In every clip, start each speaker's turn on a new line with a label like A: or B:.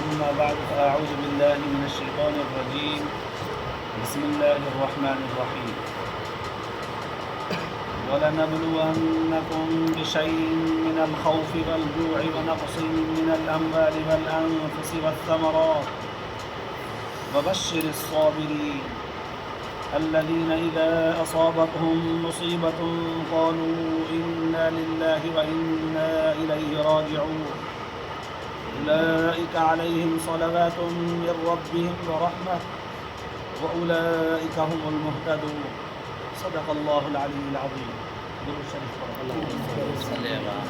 A: أما بعد فأعوذ بالله من الشيطان الرجيم بسم الله الرحمن الرحيم ولنبلونكم بشيء من الخوف والجوع ونقص من الأموال والأنفس والثمرات وبشر الصابرين الذين إذا أصابتهم مصيبة قالوا إنا لله وإنا إليه راجعون أولئك عليهم صلوات من ربهم ورحمة وأولئك هم المهتدون صدق الله العلي العظيم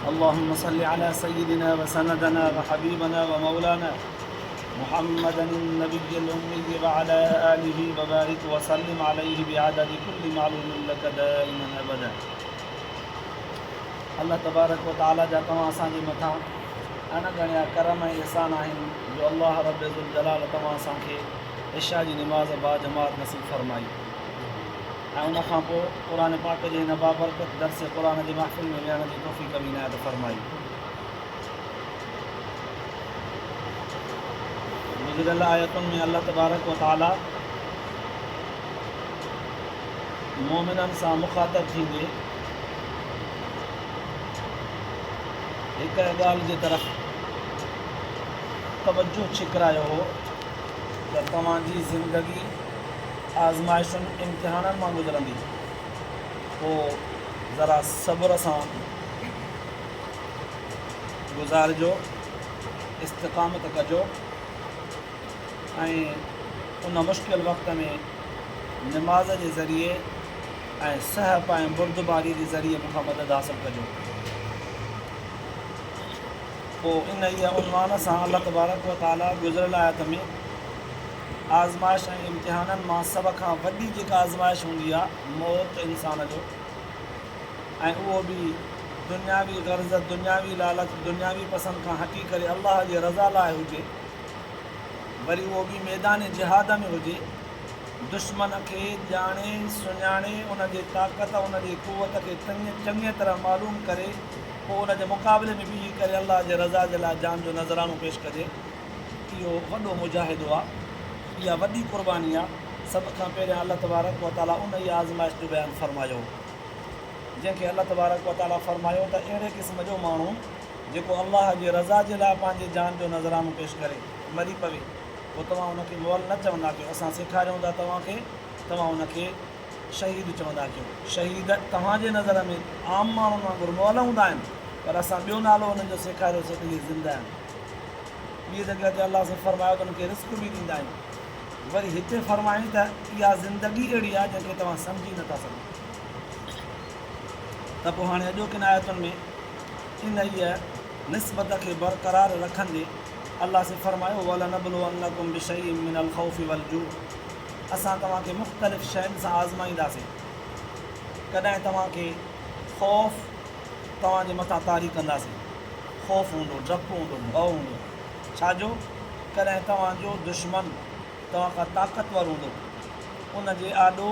A: اللهم صل على سيدنا وسندنا وحبيبنا ومولانا محمدا النبي الأمي وعلى آله وبارك وسلم عليه بعدد كل معلوم لك دائما أبدا الله تبارڪ و تعالي جا توهان اسان جي مٿان اڻ ڳڻيا ڪرم ۽ احسان آهن جو الله رب ذوالجلال توهان اسان کي عشاء جي نماز باجماعت نصيب فرمائي ۽ ان کان پوء قرآن پاڪ جي هن بابرڪت درس قرآن جي محفل ۾ ويهڻ جي توفيق به عنايت فرمائي. گذريل آيتن ۾ الله تبارڪ و تعالي مؤمنن سان مخاطب ٿيندي هڪ ڳالهه جي طرف توجه ڇڪرايو هو ته توهان جي زندگي آزمائشن امتحانن مان گذرندي پوء ذرا صبر سان گذارجو، استقامت ڪجو ۽ ان مشڪل وقت ۾ نماز جي ذريعي ۽ سهپ ۽ بردباري جي ذريعي مون کان مدد حاصل ڪجو. پوء انهيء عنوان سان الله تبارڪ و تعاليٰ گذريل آيت ۾ آزمائش ۽ امتحانن مان سڀ کان وڏي جيڪا آزمائش هوندي آهي موت انسان جو ۽ اهو به دنياوي غرض، دنياوي لالچ، دنياوي پسند کان هٽي ڪري الله جي رضا لاء هجي، وري اهو به ميدان جهاد ۾ هجي، دشمن کي ڄاڻي سڃاڻي ان جي طاقت ان جي قوت کي چڱيء طرح معلوم ڪري پوء ان جي مقابلي ۾ بيهي ڪري الله جي رضا جي لاء جان جو نذرانو پيش ڪجي، اهو وڏو مجاهدو آ، اها وڏي قرباني آ، سڀ کان پهريان الله تبارڪ وتعاليٰ انهيء آزمائش جو بيان فرمايو هو. جنهن کي الله تبارڪ و تعاليٰ فرمايو ته اهڙي قسم جو ماڻهو جيڪو الله جي رضا جي لاء پنهنجي جان جو نذرانو پيش ڪري مري پوي پوء توهان ان کي مئل نه چوندا ڪيو اسان سيکاريون ٿا توهان کي توهان ان کي شهيد چوندا ڪيو شهيد توهان جي نظر ۾ عام ماڻهن وانگر مئل هوندا آهن پر اسان ٻيو نالو انهن جو سيکاريوسين ته اهي زنده آهن ٻي جڳهه تي الله سائين فرمايو ته انهن کي رزق به ڏيندا آهيون وري هتي فرمايائين ته اها زندگي اهڙي آهي جنهن کي توهان سمجهي نٿا سگهو. ته پوء هاڻي اڄوڪين آيتن ۾ انهيء نسبت کي برقرار رکندي الله سائين فرمايو، وَلَنَبْلُوَنَّكُمْ بِشَيْءٍ مِّنَ الْخَوْفِ وَالْجُوعِ اسان توهان کي مختلف شين سان آزمائينداسين. ڪڏهن توهان کي خوف توهان جي مٿان طاري ڪنداسين. خوف هوندو، ڊپ هوندو، ڀؤ هوندو. ڇا جو ڪڏهن توهان جو دشمن توهان کان طاقتور هوندو، ان جي آڏو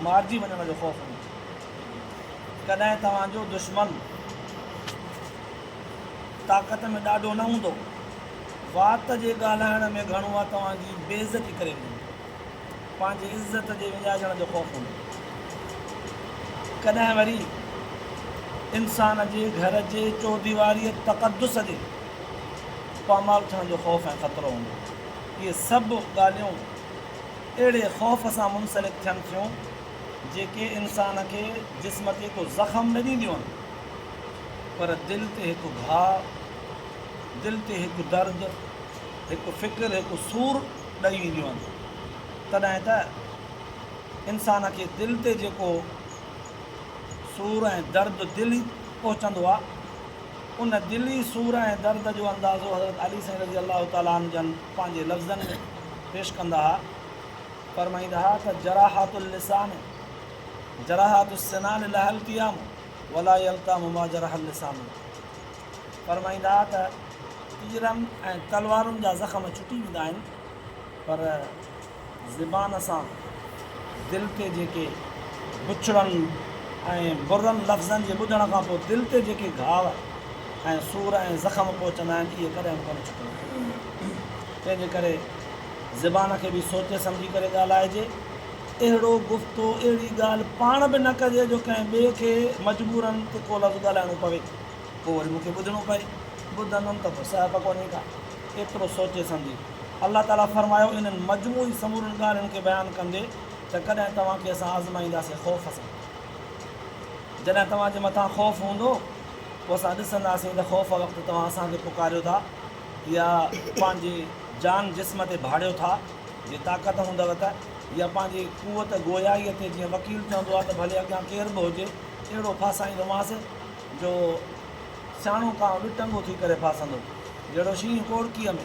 A: مارجي وڃڻ جو خوف هوندو. ڪڏهن توهان جو دشمن طاقت ۾ ڏاڍو نه هوندو، وات جي ڳالهائڻ ۾ گهڻو آ توهان جي بي عزتي ڪري وجهندو، پنهنجي عزت جي وڃائجڻ جو خوف هوندو. ڪڏهن وري انسان جي گهر جي چوديواريء تقدس جي پامال ٿيڻ جو خوف ۽ خطرو هوندو. اهي سڀ ڳالهيون اهڙي خوف سان منسلڪ ٿين ٿيون، جيڪي انسان کي جسم تي ڪو زخم نه ڏينديون آهن، پر دل تي هڪ گهاء، دل تي هڪ درد، هڪ فڪر، هڪ سور ڏئي وينديون آهن. تڏهن ته انسان کي دل تي جيڪو سور ۽ درد دلي پهچندو آهي، ان دلي سور ۽ درد جو اندازو حضرت علي سائين رضي الله تعالٰي عنه جن پنهنجي لفظن ۾ پيش ڪندا ها، فرمائيندا ها ته جراحات اللسان جراحات السنان لها التيام ولا يلتام ما جرح اللسان فرمائيندا ها ته تيرن ۽ تلوارن جا زخم ڇٽي ويندا آهن پر زبان سان دل تي جيڪي بڇڙن ۽ برن لفظن جي ٻڌڻ کان پوء دل تي جيڪي گهاو ۽ سور ۽ زخم پهچندا آهن اهي ڪڏهن به ڪونه ڇٽندا آهن. تنهن جي ڪري زبان کي به سوچي سمجهي ڪري ڳالهائجي. اهڙو گفتو، اهڙي ڳالهه پاڻ به نه ڪجي جو ڪنهن ٻئي کي مجبوراً تکو لفظ ڳالهائڻو پوي. پوء وري مون کي ٻڌڻو پئي. ٻڌندم ته پوء سهپ ڪونهي ڪا. ايترو سوچي سمجهي. الله تعاليٰ فرمايو، انهن مجموعي سمورين ڳالهين کي بيان ڪندي ته ڪڏهن توهان کي اسان آزمائينداسين خوف سان. جڏهن توهان جي مٿان خوف هوندو، پوء اسان ڏسنداسين ته خوف وقت توهان اسان کي پڪاريو ٿا يا پنهنجي جان جسم تي ڀاڙيو ٿا، جي طاقت هوندؤ ته، يا پنهنجي قوت گويائيء تي جيئن وڪيل چوندو آهي ته ڀلي اڳيان ڪير به هجي، اهڙو ڦاسائيندومانس جو سياڻو ڪانء ٻٽنگو ٿي ڪري ڦاسندو، جهڙو شينهن ڪوڙڪيء ۾،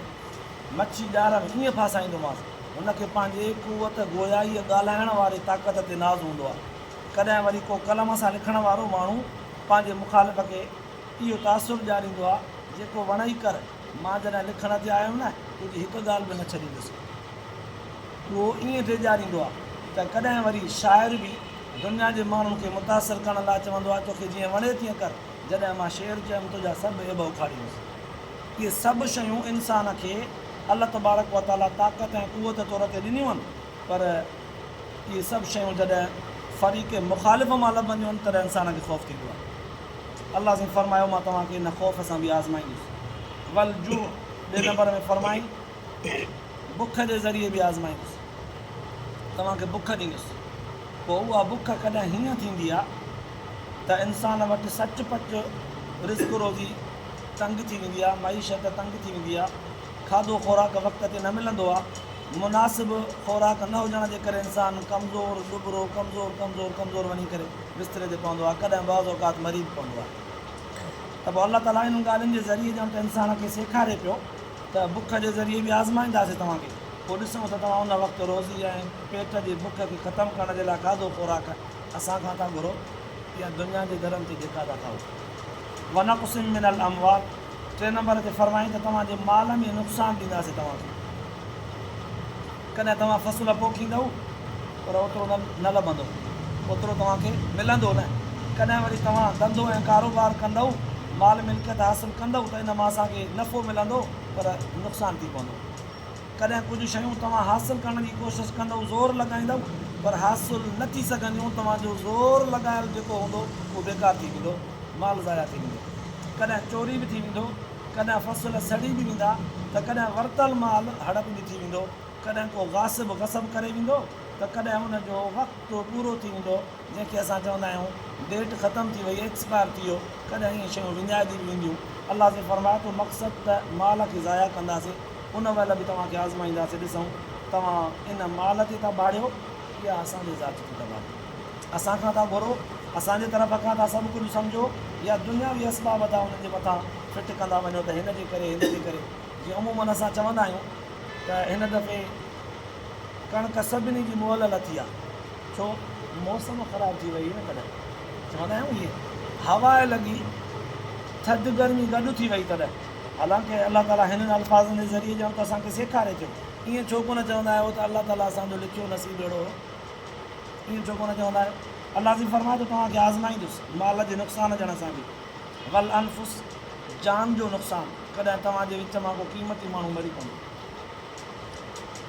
A: مڇي ڄار ۾، ائين ڦاسائيندومانس. هن کي پنهنجي قوت گويائيء ڳالهائڻ واري طاقت تي ناز هوندو آهي. ڪڏهن وري ڪو قلم سان لکڻ وارو ماڻهو پنهنجي مخالف کي اهو تاثر ڏياريندو آهي، جيڪو وڻئي ڪر، مان جڏهن لکڻ تي آيم نه، تنهنجي هڪ ڳالهه به نه ڇڏيندس. اهو ائين ڊيڄاريندو آهي ته ڪڏهن وري شاعر به دنيا جي ماڻهن کي متاثر ڪرڻ لاء چوندو آهي، توکي جيئن وڻي تيئن ڪر، جڏهن مان شعر چيم تنهنجا سڀ عيب اکاڙيندس. اهي سڀ شيون انسان کي الله تبارڪ و تعاليٰ طاقت ۽ قوت طور تي ڏنيون آهن، پر اهي سڀ شيون جڏهن فريق مخالف مان لڀنديون آهن تڏهن انسان کي خوف ٿيندو آهي. الله سائين فرمايو مان توهان کي ان خوف سان به آزمائيندس. والجوع ٻئي نمبر ۾ فرمائين بک جي ذريعي به آزمائيندس. توهان کي بک ڏيندس. پوء اها بک ڪڏهن هيئن ٿيندي آهي ته انسان وٽ سچ پچ رزق روزي تنگ ٿي ويندي آهي، معيشت تنگ ٿي ويندي آهي، کاڌو خوراڪ وقت تي نه ملندو آهي، مناسب خوراڪ نه هجڻ جي ڪري انسان ڪمزور، ڏٻرو، ڪمزور، ڪمزور، ڪمزور وڃي ڪري بستري تي پوندو آهي، ڪڏهن بعض اوقات مري به پوندو آهي ته پوء الله تعاليٰ انهن ڳالهين جي ذريعي ڄڻ ته انسان کي سيکاري پيو ته بک جي ذريعي به آزمائينداسين توهان کي پوء ڏسون ته توهان ان وقت روزي ۽ پيٽ جي بک کي ختم ڪرڻ جي لاء کاڌو خوراڪ اسان کان ٿا گهرو يا دنيا جي درن تي ڌڪا ٿا کائو. ونقص من الاموال ٽئين نمبر تي فرمائين ته توهان جي مال ۾ نقصان ڏينداسين توهان کي. ڪڏهن توهان فصل پوکيندؤ پر اوترو نه لڀندو، اوترو توهان کي ملندو نه. ڪڏهن وري توهان ڌنڌو ۽ ڪاروبار ڪندؤ، مال ملڪيت حاصل ڪندؤ ته ان مان اسان کي نفعو ملندو پر نقصان ٿي پوندو. ڪڏهن ڪجهه شيون توهان حاصل ڪرڻ جي ڪوشش ڪندؤ، زور لڳائيندؤ پر حاصل نه ٿي سگهنديون، توهان جو زور لڳايل جيڪو هوندو اهو بيڪار ٿي ويندو، مال ضايع ٿي ويندو. ڪڏهن چوري به ٿي ويندو، ڪڏهن فصل سڙي به ويندا ته ڪڏهن ورتل مال هڙپ به ٿي ويندو، ڪڏهن ڪو غاصب غصب ڪري ويندو ته ڪڏهن ان جو وقت پورو ٿي ويندو، جنهن کي اسان چوندا آهيون ڊيٽ ختم ٿي وئي، ايڪسپائر ٿي ويو، ڪڏهن اهي شيون وڃائجي به وينديون. الله سائين فرمائي ٿو مقصد ته مال کي ضايع ڪنداسين، ان مهل به توهان کي آزمائينداسين، ڏسون توهان ان مال تي ٿا ڀاڙيو يا اسان جي ذات تي ٿا ڀاڙيو. اسان کان ٿا گهرو، اسان جي طرف کان ٿا سڀ ڪجهه سمجهو يا دنياوي اسباب ٿا انهن جي مٿان فٽ ڪندا وڃو ته هن جي ڪري هن جي ڪري جيئن عموماً اسان چوندا آهيون ته هن دفعي ڪڻڪ سڀني جي مئل لٿي آهي ڇو موسم خراب ٿي وئي نه تڏهن چوندا آهيون ائين هوا لڳي ٿڌ گرمي گڏ ٿي وئي تڏهن حالانڪه الله تعاليٰ هنن الفاظن جي ذريعي ڄڻ ته اسان کي سيکاري ٿو ائين ڇو ڪونه چوندا آهيو ته الله تعاليٰ اسان جو لکيو نصيب اهڙو هو ائين ڇو ڪونه چوندا آهيو؟ الله سائين فرمائي ٿو توهان کي آزمائيندس مال جي نقصان ڏيڻ سان به والانفس جان جو نقصان ڪڏهن توهان جي وچ مان ڪو قيمتي ماڻهو مري پوندو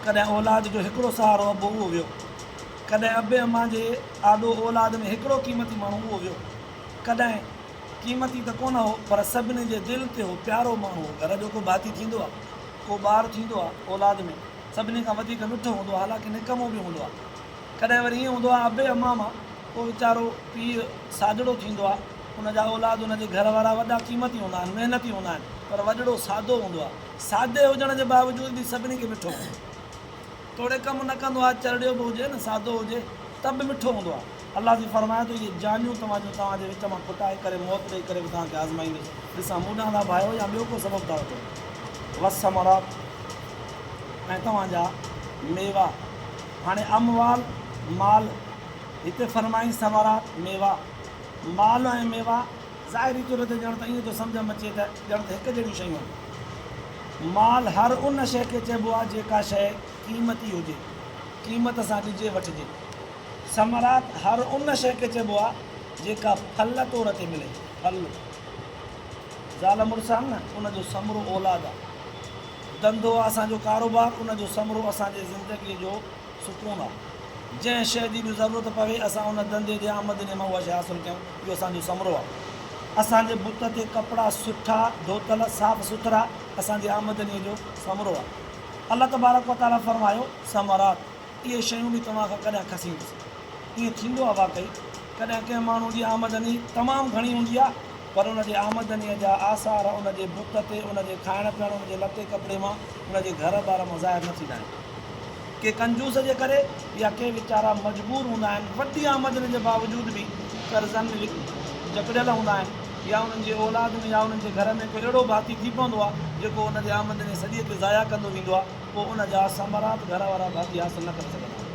A: ڪڏهن اولاد جو هڪڙو سهارو ابو اهو ويو ڪڏهن ابي امان جي آڏو اولاد ۾ هڪڙو قيمتي ماڻهو اهو ويو ڪڏهن قيمتي ته ڪونه هو پر سڀني جي دل تي هو پيارو ماڻهو هو گهر جو ڪو ڀاتي ٿيندو آهي ڪو ٻار ٿيندو آهي اولاد ۾ سڀني کان وڌيڪ مٺو هوندو آهي، حالانڪه نڪمو به هوندو آهي. ڪڏهن وري ائين هوندو آهي ابي امان مان ڪو ويچارو پيء سادڙو ٿيندو آهي، ان جا اولاد ان جي گهر وارا وڏا قيمتي هوندا آهن، محنتي هوندا آهن، پر وڏڙو سادو هوندو آهي. سادي هجڻ جي باوجود به سڀني کي مٺو هوندو آهي. توڙي ڪم نه ڪندو آهي، چرڙيو به هجي نه سادو هجي ته به مٺو هوندو آهي. الله سائين فرمائي ٿو، اهي جانيون توهان جون توهان جي وچ مان ڦٽائي ڪري موت ڏئي ڪري به توهان کي آزمائيندس، ڏسان مون ڏانهن ٿا ڀايو يا ٻيو ڪو سبب ٿا وٺو. والثمرات ۽ توهان جا ميوا. هاڻي اموال، مال، هتي فرمائين ثمرات، ميوا. مال ۽ ميوا ظاهري طور تي ڄڻ ته ائين ٿو سمجهه ۾ اچي ته ڄڻ ته هڪ جهڙيون شيون آهن. مال هر ان شيء کي چئبو آهي جيڪا شيء قيمتي هجي، قيمت سان ڏجي وٺجي. ثمرات هر ان شيء کي چئبو آهي جيڪا ڦل طور تي ملي، ڦل. زال مڙس آهن نه، ان جو ثمرو اولاد آهي. ڌنڌو آ اسان جو ڪاروبار، ان جو ثمرو اسان جي زندگيء جو سڪون آ. جنهن شيء جي به ضرورت پوي، اسان ان ڌنڌي جي آمدنيء مان اها شيء حاصل ڪيون، اهو اسان جو ثمرو آ. اسان جي بت تي ڪپڙا سٺا، ڌوتل، صاف سٿرا، اسان جي آمدنيء جو ثمرو آ. الله تبارڪ و تعاليٰ فرمايو، ثمرات، اهي شيون به توهان کان ڪڏهن کسيندس. ائين ٿيندو آ واقعي، ڪڏهن ڪنهن ماڻهوء جي آمدني تمام گهڻي هوندي آ، پر ان جي آمدنيء جا آثار ان جي بت تي، ان جي کائڻ پيئڻ، ان جي لٽي ڪپڙي مان، ان جي گهر ٻار مان ظاهر نه ٿيندا آهن. ڪي ڪنجوس جي ڪري يا ڪي ويچارا مجبور هوندا آهن، وڏي آمدني جي باوجود به قرضن ۾ جڪڙيل هوندا آهن يا انهن جي اولاد ۾ يا انهن جي گهر ۾ ڪو اهڙو ڀاتي ٿي پوندو آهي، جيڪو ان جي آمدني سڄيء کي ضايع ڪندو ويندو آهي، پوء ان جا ثمرات گهر وارا ڀاتي حاصل نه ڪري سگهندا آهن.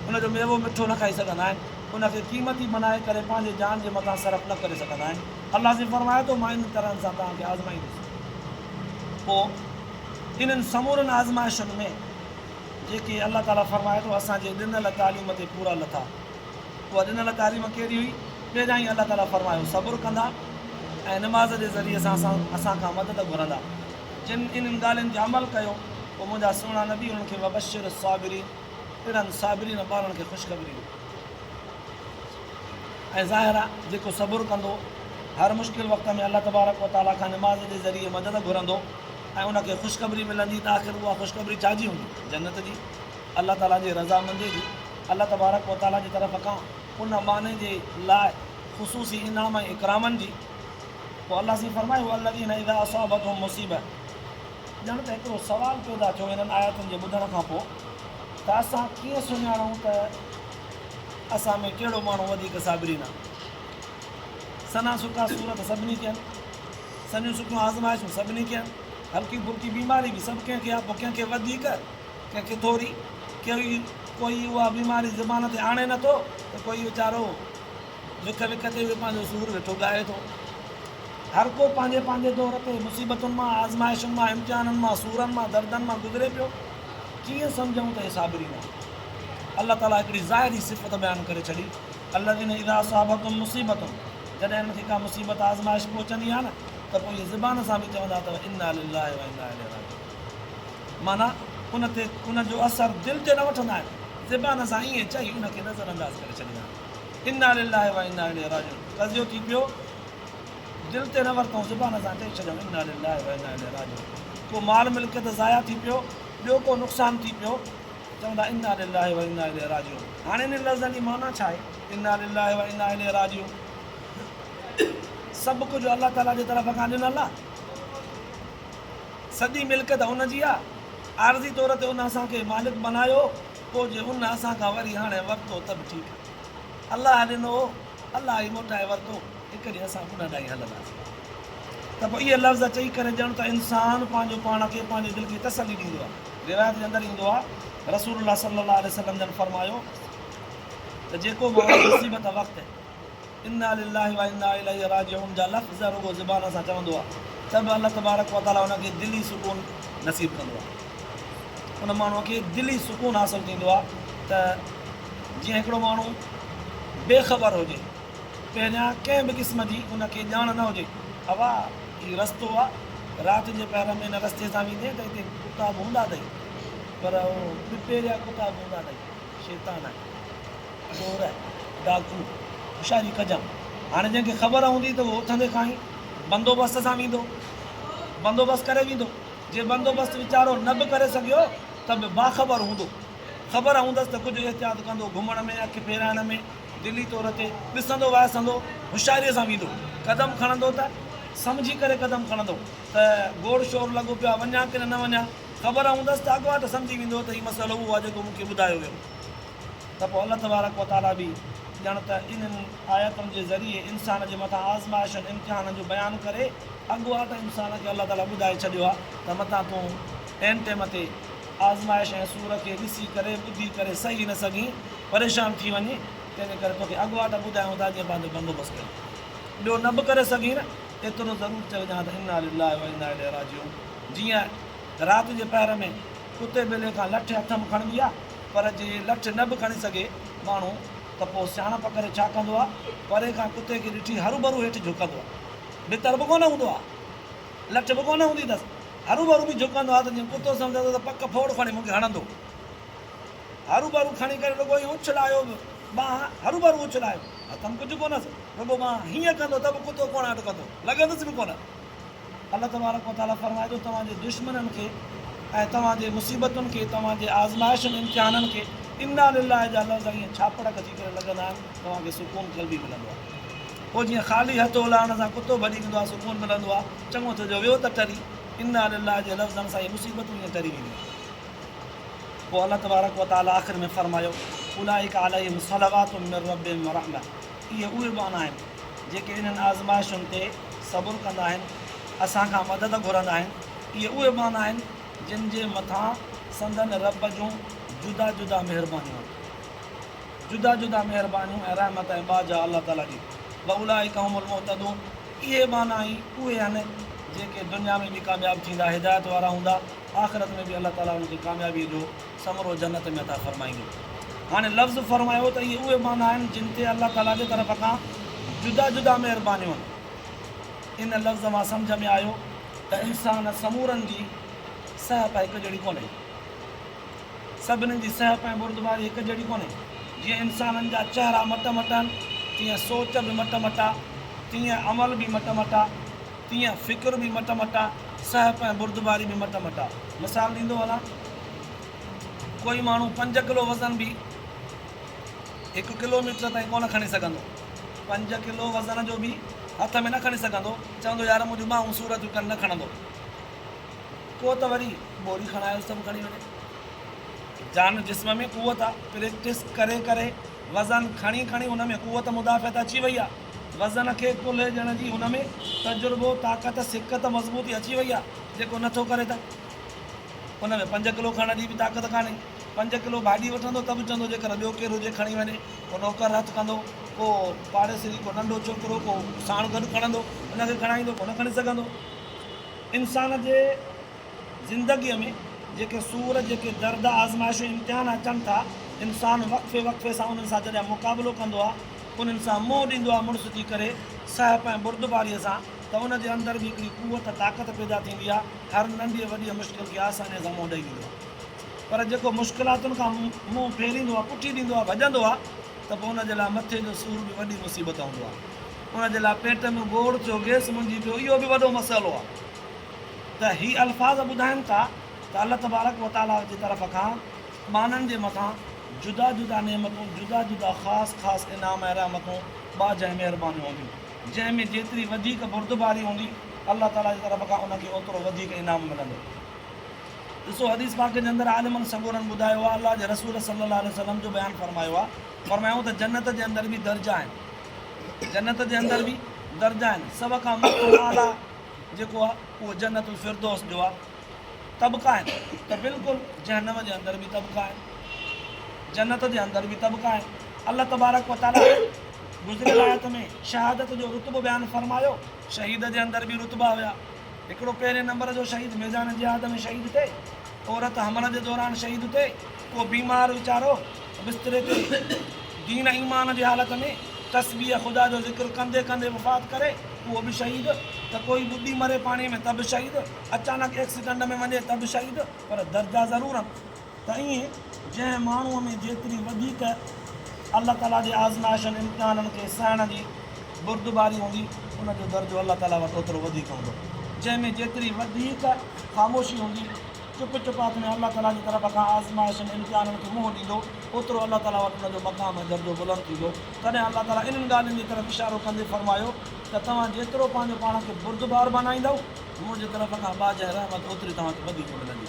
A: ان جو ميوو مٺو نه کائي سگهندا آهن. ان کي قيمتي بنائي ڪري پنهنجي جان جي مٿان صرف نه ڪري سگهندا آهن. الله سائين فرمائي ٿو، مان انهن طرحن سان توهان کي آزمائيندس. پوء انهن سمورن آزمائشن ۾ جيڪي الله تعاليٰ فرمائي ٿو، اسان جي ڏنل تعليم تي پورا لٿا. اها ڏنل تعليم ڪهڙي هئي؟ پهريائين الله تعاليٰ فرمايو، صبر ڪندا ۽ نماز جي ذريعي سان اسان کان مدد گهرندا. جن انهن ڳالهين تي عمل ڪيو، پوء منهنجا سهڻا نبي انهن کي وبشر الصابرين، اهڙن صابرين ٻارن کي خوشخبري ڏيو. ۽ ظاهر آهي جيڪو صبر ڪندو، هر مشڪل وقت ۾ الله تبارڪ و تعاليٰ کان نماز جي ذريعي مدد گهرندو ۽ ان کي خوشخبري ملندي ته آخر اها خوشخبري ڇا جي هوندي؟ جنت جي، الله تعاليٰ جي رضامندي جي، الله تبارڪ و تعاليٰ جي طرف کان ان ٻانهي جي لاء خصوصي انعام ۽ اڪرامن جي. پوء الله سائين فرمايو، الذين اذا اصابتهم مصيبة ڄڻ ته هڪڙو سوال پيدا ٿيو انهن آيتن جي ٻڌڻ کان پوء ته اسان ڪيئن سڃاڻون ته اسان ۾ ڪهڙو ماڻهو وڌيڪ صابرين آهي؟ سنها سڪا سور ته سڀني کي آهن، سنهيون سڪيون آزمائشون سڀني کي آهن، هلڪي ڦلڪي بيماري به سڀ ڪنهن کي آهي، پوء ڪنهن کي وڌيڪ ڪنهن کي ٿوري، ڪوئي ڪوئي اها بيماري زبان تي آڻي نٿو ته ڪوئي ويچارو وک وک تي به پنهنجو سور ويٺو ڳائي ٿو. هر ڪو پنهنجي پنهنجي دور تي مصيبتن مان، آزمائشن مان، امتحانن مان، سورن مان، دردن مان گذري پيو. ڪيئن سمجهون ته هي صابرين آهن؟ الله تعاليٰ هڪڙي ظاهري صفت بيان ڪري ڇڏي، الذين اذا اصابتهم مصيبة جڏهن انهن کي ڪا مصيبت، آزمائش پهچندي آهي نه ته پوء اهي زبان سان به چوندا اٿو انا لله وانا اليه راجعون معنيٰ ان تي ان جو اثر دل تي نه وٺندا آهن، زبان سان ائين چئي ان کي نظر انداز ڪري ڇڏيندا آهن. انا لله وانا اليه راجعون قضيو ٿي پيو دل تي نه ورتائون زبان سان چئي ڇڏيائون انا لله وانا اليه راجعون ڪو مال ملڪيت ضايع ٿي پيو ٻيو ڪو نقصان ٿي پيو چوندا انا لله وانا اليه راجعون هاڻي انهن لفظن جي معنيٰ ڇا آهي انا لله وانا اليه راجعون سڀ ڪجهه الله تعالي جي طرف کان ڏنل آهي سڄي ملڪيت ان جي آهي عارضي طور تي ان اسان کي مالڪ بنايو پوء جي ان اسان کان وري هاڻي ورتو ته به ٺيڪ آهي. الله ڏنو هو، الله ئي موٽائي ورتو، هڪ ڏينهن اسان به ان ڏانهن ئي هلنداسين. ته پوء اهي لفظ چئي ڪري ڄڻ ته انسان پنهنجو پاڻ کي، پنهنجي دل کي تسلي ڏيندو آهي. روايت جي اندر ايندو آهي، رسول الله صلي الله عليه وسلم جن فرمايو ته جيڪو ماڻهو مصيبت وقت، انا لله وانا اليه راجعون جا لفظ رڳو زبان سان چوندو آهي ته به الله تبارڪ وتعالي ان کي دلي سڪون نصيب ڪندو آهي. ان ماڻهوء کي دلي سڪون حاصل ٿيندو آهي ته جيئن هڪڙو ماڻهو بي خبر هجي، پهريان ڪنهن به قسم جي ان کي ڄاڻ نه هجي، اوا هي رستو آهي، رات جي پهر ۾ ان رستي سان ويندين ته هتي ڪتا به هوندا اٿئي، پر اهو ٻپهريا ڪتا به هوندا اٿئي، شيطان آهن. چور، ڊاڪو، هوشياري ڪجان. هاڻي جنهن کي خبر هوندي ته اهو اٿندي کان ئي بندوبست سان ويندو. بندوبست ڪري ويندو. جي بندوبست ويچارو نه به ڪري سگهيو ته به باخبر هوندو. خبر هوندس ته ڪجهه احتياط ڪندو، گهمڻ ۾، اک ڦيرائڻ ۾، دلي طور تي ڏسندو وائسندو، هوشياريء سان ويندو. قدم کڻندو ته سمجهي ڪري قدم کڻندو ته گوڙ شور لڳو پيو آهي، وڃان ڪي نه وڃان. خبر هوندس ته اڳواٽ سمجهي ويندو ته هي مسئلو اهو آهي جيڪو مون کي ٻڌايو ويو. ته پوء الله تبارڪ و تعاليٰ به ڄڻ ته انهن آيتن جي ذريعي انسان جي مٿان آزمائشن، امتحانن، جو بيان ڪري اڳواٽ انسان کي الله تعاليٰ ٻڌائي ڇڏيو آهي ته متان تون عين ٽيم تي آزمائش ۽ سور کي ڏسي ڪري، ٻڌي ڪري سهي نه سگهين، پريشان ٿي وڃين، تنهنجي ڪري توکي اڳواٽ ٻڌايون ٿا جيئن پنهنجو بندوبست ڪرين. ٻيو نه به ڪري سگهين نه ايترو ضرور چئجان ته انا لله و انا اليه راجعون جيئن رات جي پهر ۾ ڪتي ٻلي کان لٺ هٿ م کڻبي آهي، پر جي لٺ نه به کڻي سگهي ماڻهو ته پوء سياڻپ ڪري ڇا ڪندو آ، پري کان ڪتي کي ڏٺي هروڀرو هيٺ جهڪندو آ. ڀتر به ڪونه هوندو آ، لٺ به ڪونه هوندي اٿس، هروڀرو به جهڪندو آهي ته جيئن ڪتو سمجهندو ته پڪ ڦوڙ کڻي مون کي هڻندو. هروڀرو کڻي ڪري رڳو ائين اڇلايو به ٻانهن هروڀرو اڇلايو، هٿ ۾ ڪجهه ڪونهيس، رڳو ٻانهن هيئن ڪندو ته به ڪتو ڪوڻاٽ ڪندو، لڳندس به ڪونه. الله تبارڪ و تعاليٰ فرمائي ٿو، توهان جي دشمنن کي ۽ توهان جي مصيبتن کي، توهان جي آزمائشن، امتحانن کي انا لله جا لفظ ائين ڇاپڙڪ ٿي ڪري لڳندا آهن، توهان کي سڪون قلبي ملندو آهي. پوء جيئن خالي هٿ اولارڻ سان ڪتو ڀڄي ويندو آهي، سڪون ملندو آهي، چڱو ٿيو جو ويو ته ٽري، انا لله جي لفظن سان اهي مصيبتون ائين ٽري وينديون آهن. پوء الله تبارڪ و تعاليٰ آخر ۾ فرمايو، اولئک عليهم صلوات من ربهم ورحمة اهي اهي ٻانها آهن جيڪي انهن آزمائشن تي صبر ڪندا آهن، اسان کان مدد گهرندا آهن، اهي اهي ٻانها آهن جن جي مٿان سندن رب جون جدا جدا مهربانيون آهن. جدا جدا مهربانيون ۽ رحمت ۽ ٻاجهه الله تعاليٰ جي. واولئک هم المهتدون اهي ٻانها ئي اهي آهن جيڪي دنيا ۾ به ڪامياب ٿيندا، هدايت وارا هوندا، آخرت ۾ به الله تعاليٰ انهن کي ڪاميابيء جو ثمرو جنت ۾ عطا فرمائيندو. هاڻي لفظ فرمايو ته اهي اهي ٻانها آهن جن تي الله تعاليٰ جي طرف کان جدا جدا مهربانيون آهن. ان لفظ مان سمجهه ۾ آيو ته انسان سمورن جي سهپ هڪ جهڙي ڪونهي. سڀني جي سهپ ۽ بردباري هڪ جهڙي ڪونهي. جيئن انسانن جا چهرا مٽ مٽ آهن، تيئن سوچ به مٽ مٽ آ، تيئن عمل به مٽ مٽ آ، تيئن فڪر به مٽ مٽ آ، سهپ ۽ بردباري به مٽ مٽ آ. مثال ڏيندو هلان، ڪوئي ماڻهو پنج ڪلو وزن به هڪ ڪلو ميٽر تائين ڪونه کڻي سگهندو. پنج ڪلو وزن جو به هٿ ۾ نه کڻي سگهندو، چوندو يار منهنجون ٻانهون سور ٿيون ڪن نه کڻندو. ڪو ته وري ٻوري کڻايوس ته به کڻي وڃي. جان جسم ۾ قوت آ، پريڪٽس ڪري ڪري وزن کڻي کڻي ان ۾ قوت مدافعت اچي وئي آ. وزن کي ڪلهي ڏيڻ جي هن ۾ تجربو، طاقت، سڪت، مضبوطي اچي وئي آ. جيڪو نه ٿو ڪري ته ان ۾ پنج ڪلو کڻڻ جي به طاقت ڪانهي. پنج ڪلو ڀاڄي وٺندو ته به چوندو جيڪر ٻيو ڪير هجي کڻي وڃي. ڪو نوڪر هٿ ڪندو، ڪو پاڙيسري، ڪو ننڍو ڇوڪرو، ڪو ساڻ گڏ کڻندو، ان کي کڻائيندو، ڪو نه کڻي سگهندو. انسان جي زندگيء ۾ جيڪي سور، جيڪي درد، آزمائشون، امتحان اچن ٿا، انسان وقفي وقفي سان انهن سان جڏهن مقابلو ڪندو آهي، انهن سان منهن ڏيندو آهي مڙس ٿي ڪري سهپ ۽ بردباريء سان ته ان جي اندر به هڪڙي قوت، طاقت پيدا ٿيندي آهي، هر ننڍيء وڏيء مشڪل کي آسانيء سان منهن ڏئي ويندو آهي. پر جيڪو مشڪلاتن کان منهن ڦيريندو آهي، پٺي ڏيندو آهي، ڀڄندو آهي ته پوء ان جي لاء مٿي جو سور به وڏي مصيبت هوندو آهي. ان جي لاء پيٽ ۾ گوڙ ٿيو، گئس منجهي پيو، اهو به وڏو مسئلو آهي. ته هي الفاظ ٻڌائن ٿا ته الله تبارڪ و تعاليٰ جي طرف کان ٻانهن جي مٿان جدا جدا نعمتون، جدا جدا خاص خاص انعام ۽ رحمتون، ٻاجهه ۽ مهربانيون هونديون، جنهن ۾ جيتري وڌيڪ بردباري هوندي، الله تعاليٰ جي طرف کان ان کي اوترو وڌيڪ انعام ملندو. ڏسو حديث پاڪ جي اندر عالمن سڳورن ٻڌايو آهي، الله جي رسول صلّي الله عليه وسلّم جو بيان فرمايو آهي، فرمايائون ته جنت جي اندر به درجا آهن، جنت جي اندر به درجا آهن، سڀ کان مٿو اعليٰ جيڪو آهي اهو جنت الفردوس جو آهي، طبقا آهن ته بلڪل جهنم جي اندر به طبقا آهن، جنت جي اندر به طبقا آهن. الله تبارڪ و تعاليٰ گذريل آيت ۾ شهادت جو رتبو بيان فرمايو، شهيد جي اندر به رتبا هيا، هڪڙو پهرين نمبر جو شهيد ميدان جهاد ۾ شهيد ٿئي، عورت حمل جي دوران شهيد ٿئي، ڪو بيمار ويچارو بستري تي دين ايمان جي حالت ۾ تسبيح خدا جو ذڪر ڪندي ڪندي وفات ڪري اهو به شهيد، ته ڪوئي ٻڏي مري پاڻي ۾ ته به شهيد، اچانڪ ايڪسيڊنٽ ۾ وڃي ته به شهيد، پر درجا ضرور آهن. ته ائين جنهن ماڻهوء ۾ جيتري وڌيڪ الله تعاليٰ جي آزمائشن، امتحانن، کي سهڻ جي بردباري هوندي، ان جو درجو الله تعاليٰ وٽ اوترو وڌيڪ هوندو. جنهن ۾ جيتري وڌيڪ خاموشي هوندي، چپ چپات ۾ الله تعاليٰ جي طرف کان آزمائشن، امتحانن، کي منهن ڏيندو، اوترو الله تعاليٰ وٽ ان جو مقام ۽ درجو بلند ٿيندو. تڏهن الله تعاليٰ انهن ڳالهين جي طرف اشارو ڪندي فرمايو ته توهان جيترو پنهنجو پاڻ کي بردبار بنائيندؤ، منهنجي طرف کان ٻاجهه ۽ رحمت اوتري توهان کي وڌيڪ ملندي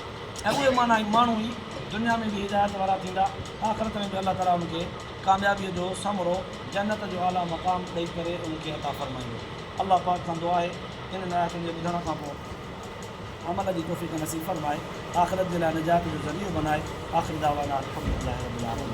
A: ۽ اهي معنيٰ هي ماڻهو ئي دنيا ۾ به هدايت وارا ٿيندا، آخرت ۾ به الله تعاليٰ انهن کي ڪاميابيء جو ثمرو جنت جو اعليٰ مقام ڏئي ڪري انهن کي عطا فرمائيندو. الله پاڪ کان دعا آهي انهن آيتن جي ٻڌڻ کان پوء عمل جي توفيق نصيب فرمائي، آخرت جي لاء نجات جو ذريعو بنائي. آخر دعوانا الحمدلله رب العالمين.